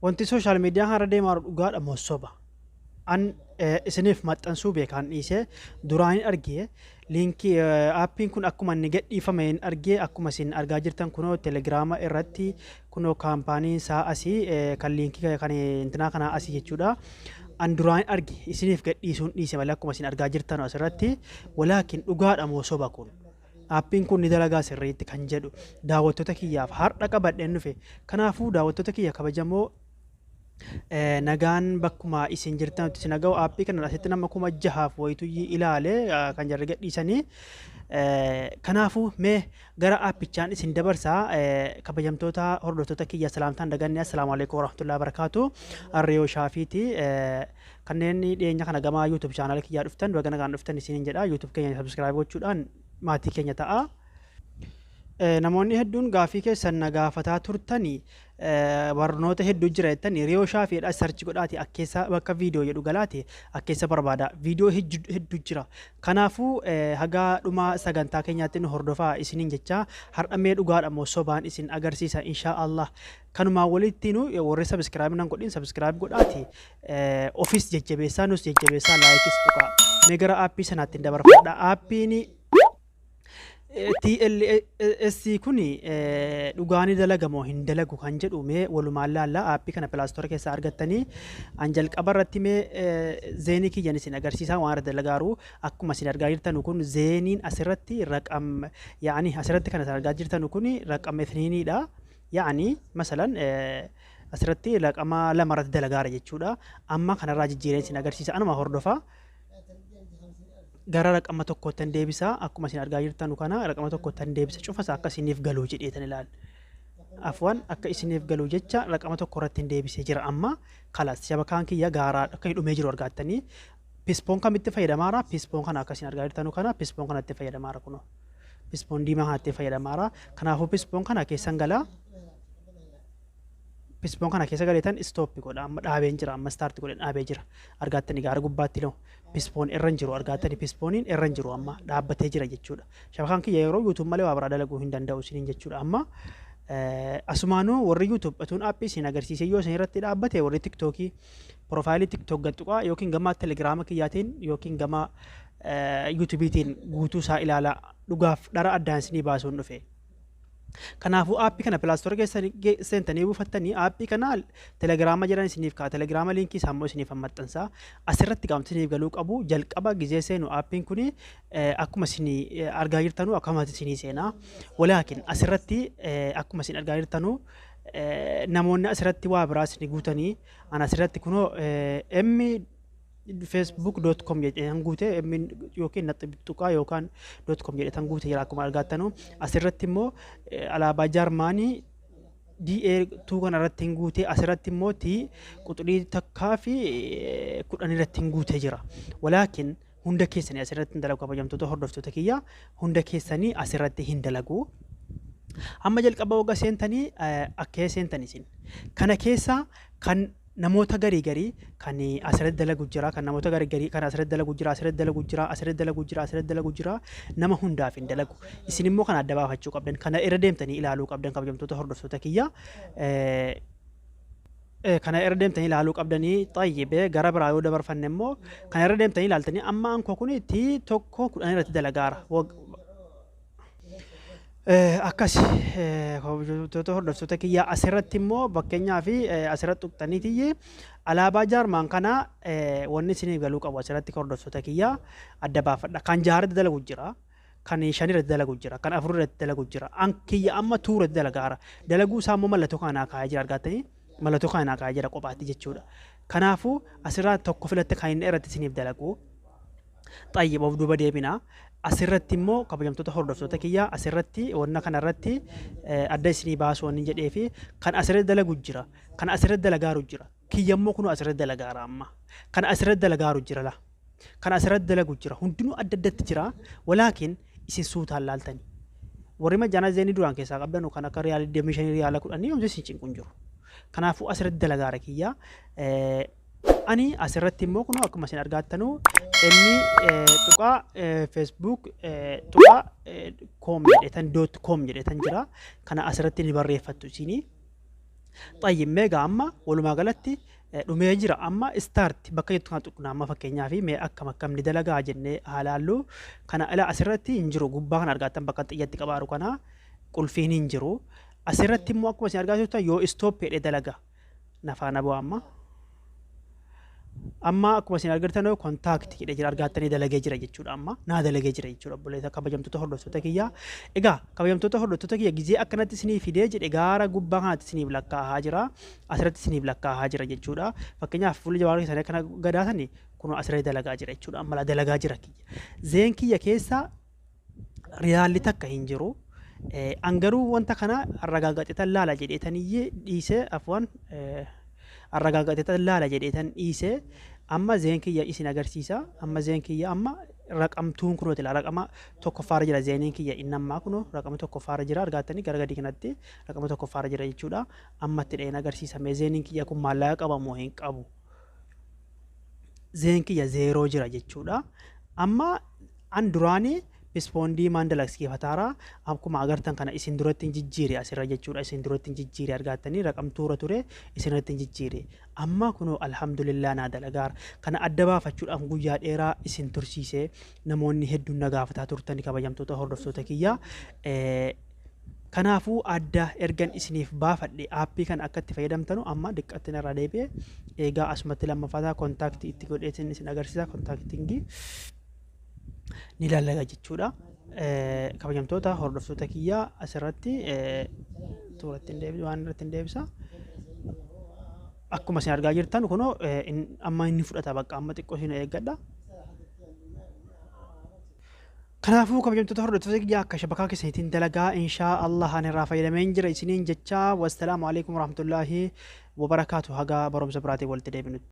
Wanti social media har'a deemaa jiru dhugaadha moo soba? An isiniif maxxansuu beekaan dhiisee duraan hin argee liinkii aappiin kun akkuma inni gadhiifame hin argee. Akkuma isin argaa jirtan kunoo telegiraama irratti kunoo kaampaaniin isaa asii, kan liinkii kan intinaa kanaa asii jechuudha. An duraan hin arge, isiniif gadhiisuun dhiise malee. Akkuma isin argaa jirtan asirratti, walaakin dhugaadha moo soba kun? Aappiin kun ni dalagaa sirriitti kan jedhu daawwattoota kiyyaaf har'a qabadheen dhufe. Kanaafuu daawwattoota kiyya kabajamoo, nagaan bakkuma isin jirtanitti isin dhaga'u. Aappii kana asitti nama 6,000 wayituyyii ilaale kan jarri gadhiisanii. Kanaafuu mee gara aappichaan isin dabarsaa. Kabajamtoota hordoftoota kiyya, salaamtaan daganne. Assalaamu alaikum warahmatullahi wabarakaatu. Arriyoo Shaafiiti. Kanneen dhiyeenya kana gama YouTube chaanaala kiyyaa dhuftan, baga nagaan dhuftan isiniin jedha. YouTube keenya subscribe gochuudhaan maatii keenya ta'a. Namoonni hedduun gaafii keessan na gaafataa turtanii, barnoota hedduu jira jettanii, Riyoo Shaafiidha search godhaati, akkeessa bakka viidiyoo jedhu galaati akkeessa barbaada. Viidiyoo hedduu jira. Kanaafuu haga dhuma sagantaa keenyaatti nu hordofaa isiniin jecha. Har'a mee dhugaadha moo sobaan isin agarsiisa, inshaa Allah. Kanumaan walitti nu warri subscribe nan godhin subscribe godhaati ofis jajjabeessaa, nus jajjabeessaa, likeis tuqaa. Mee gara aappii sanaatti hin dabarfadha. Aappiin TLS kun dhugaanii dalagamoo hin dalagu kan jedhu mee walumaan laalla. Aappii kana Play Store keessaa argattanii, an jalqaba irratti mee zeenii kiyyan isin agarsiisaa waan irra dalagaaru. Akkuma isin argaa jirtanu kun zeeniin asirratti raqam, yaani asirratti kan isin argaa jirtanu kun raqam ithniiniidha. Yaani masalan asirratti raqama 2 irratti dalagaara jechuudha. Amma kanarraa jijjiireen isin agarsiisa, anuma hordofaa. Gara raqama tokkottan deebisa. Akkuma isin argaa jirtanu kana raqama tokkottan deebisa. Cufasa akka isiniif galuu jedheetan ilaal. Afwan, akka isiniif galuu jecha raqama tokko irratti hin deebisee jira. Amma kalas shabakaan kiyya gaaraa akka hin dhumee jiru argaattanii. Pispoon kamitti fayyadamaara? Pispoon kana akka isin argaa jirtanu kana pispoon kanatti fayyadamaara. Kunoo pispoon diimaa kanatti fayyadamaara. Kanaafuu pispoon kana keessan galaa. Pispoon kana keessa galeetan stop godha. Amma dhaabeen jira. Amma start godhe, dhaabee jira. Argaattanii, gaara gubbaatti loo pispoon irra hin jiru. Argaattanii, pispooniin irra hin jiru, amma dhaabbatee jira jechuudha. Shabakaan kiyya yeroo YouTube malee waa biraa dalaguu hin danda'u isiniin jechuudha. Amma asumaanuu warri YouTube atuun aappii isin agarsiisee yoo isin irratti dhaabbate, warri TikTokii profaayilii TikTok gadtuqaa yookiin gama telegiraama kiyyaatiin yookiin gama YouTubeiitiin guutuu isaa ilaalaa, dhugaaf dhara addaan isinii baasuun dhufe. Kanaafuu aappii kana Play Store keessa seentanii buufattanii, aappii kana telegiraama jedhan isiniif ka'a. Telegiraama liinkii isaa immoo isiniif maxxansa. Asirratti qaamti isiniif galuu qabu, jalqaba gizee seenu aappiin kuni akkuma isin argaa jirtanu akkamatti isinii seenaa. Walaakin asirratti akkuma isin argaa jirtanu namoonni asirratti waa biraa isin guutanii, ana asirratti kunoo m facebook.com jedhee guute, yookiin naxib tuqaa yookaan .com jedhee guute jira. Akkuma argattanu asirratti immoo alaabaa Jaarmaanii DA2 kana irratti hin guute. Asirratti immoo T quxurii takkaa fi 10 irratti hin guute jira. Walaakin hunda keessanii asirratti hin dalagu. Kabajamtoota hordoftoota kiyya, hunda keessanii asirratti hin dalagu. Amma jalqaba waggaa seentanii akka seentan isin kana keessa kan namoota garii garii kan asirratti dalagu jira, kan namoota garii garii kan asirratti dalagu jira, asirratti dalagu jira, asirratti dalagu jira, asirratti dalagu jira. Nama hundaaf hin dalagu. Isin immoo kana adda baafachuu qabdan, kana irra deemtanii ilaaluu qabdan. Kabajamtoota hordoftoota kiyya, kana irra deemtanii ilaaluu qabdanii. Xayyibee gara biraa yoo dabarfanne immoo kana irra deemtanii ilaaltanii, amma ankoo kun T 1 10 irratti dalagaara. Akkas kabajamtoota hordoftoota kiyyaa, asirratti immoo fakkeenyaa fi asirratti tuqxanii tiyyi alaabaa Jaarmaan kana wanni isiniif galuu qabu, asirratti hordoftoota kiyyaa adda baafadha. Kan jaharratti dalagu jira. Kan shan irratti dalagu jira. Kan afur irratti dalagu jira. An kiyya amma two irratti dalagaara. Dalaguu isaa immoo mallattoo kanaa kaa'ee jira. Argaattanii, mallattoo kanaa kaa'ee jira kophaatti jechuudha. Kanaafuu asirraa tokko filatte kan inni irratti isiniif dalagu. Xayyib, of duuba deebina. Asirratti immoo kabajamtoota hordoftoota kiyyaa, asirratti wanna kanarratti adda isinii baasu wanni jedhee fi kan asirratti dalagu jira. Kan asirratti dalagaaru jira. Kiyya immoo kunoo asirratti dalagaara amma. Kan asirratti dalagaaru jira la. Kan asirratti dalagu jira. Hundinuu adda addatti jira. Walaakin isin suutaan laaltani. Warri majjaanaa zeenii duraan keessaa qabdanu kan akka riyaala 25, riyaala 10 yoomsi isin cinqu hin jiru. Kanaafuu asirratti dalagaara kiyya. Ani asirratti immoo kunoo akkuma isin argaattanu inni tuqaa Facebook tuqaa com jedhetan, .com jedhetan jira. Kana asirratti ni barreeffattu isinii. Xayyib, meegaa amma walumaa galatti dhumee jira. Amma start bakka jettu kana tuqna. Amma fakkeenyaaf mee akkam akkamni dalagaa jennee haa laallu. Kana ila asirratti hin jiru. Gubbaa kana argattan, bakka xiyyatti qabaaru kana qulfiin hin jiru. Asirratti immoo akkuma isin argaa jirtan yoo stop jedhee dalaga. Nafaana bu'a amma. Amma akkuma isin argitan contact jedhee jira, argattanii dalagee jira jechuudha. Amma naa dalagee jira jechuudha, obboleessa kabajamtoota hordoftoota kiyyaa. Egaa kabajamtoota hordoftoota kiyya, gizee akkanatti isinii fidee jedhe gaara gubbaa kanatti isiniif lakkaa'aa jira. Asirratti isiniif lakkaa'aa jira jechuudha. Fakkeenyaaf fuula jawaaraa keessanii akkana gadaatanii kun asirratti dalagaa jira jechuudha. Amma dalagaa jira kiyya. Zain kiyya keessa riyaalli takka hin jiru. An garuu wanta kana arragaagaxetan laala jedheetaniyyee dhiisee, afwan, arragaagaxetan laala jedheetan dhiisee. Amma Zain kiyya isin agarsiisa. Amma Zain kiyya amma raqamtuun kunooti, raqama tokkoffaarra jira. Zainiin kiyya inni ammaa kunoo raqama tokkoffaarra jira, argattanii gara gadii kanatti raqama tokkoffaarra jira jechuudha. Amma itti dha'een agarsiisa. Mee Zainiin kiyya kun maallaqa qaba moo hin qabu? Zain kiyya zeeroo jira jechuudha. Amma an duraanii Psiphondii maan dalagsiifataara, akkuma agartan kana isin duratti hin jijjiire asirra jechuudha. Isin duratti hin jijjiire, argattanii raqamtuura ture isin irratti hin jijjiire. Amma kunoo alhamdulillah naa dalagaara. Kana adda baafachuudhaaf guyyaa dheeraa isin tursiise. Namoonni hedduun na gaafataa turtani, kabajamtoota hordoftoota kiyya. Kanaafuu adda ergan isiniif baafadhe aappii kana akka itti fayyadamtanu amma diqqatti irraa deebi'e. Eegaa asumatti lammaffataa contact itti godheetiin isin agarsiisa. Contactingii ni dalaga jechuudha. Kabajamtoota hordoftoota kiyyaa, asirratti tuuratti hin deebisu, waan irratti hin deebisa. Akkuma isin argaa jirtan kunoo amma inni fudhata, bakka amma xiqqoo isin eeggadha. Kanaafuu kabajamtoota hordoftoota kiyyaa, akka shabakaa keessaniitiin dalagaa, inshaa Allah ani irraa fayyadameen jira isiniin jecha. Wassalaamu alaikum warahmatullaahi wabarakaatu. Haga barumsa biraatiin walitti deebinutti.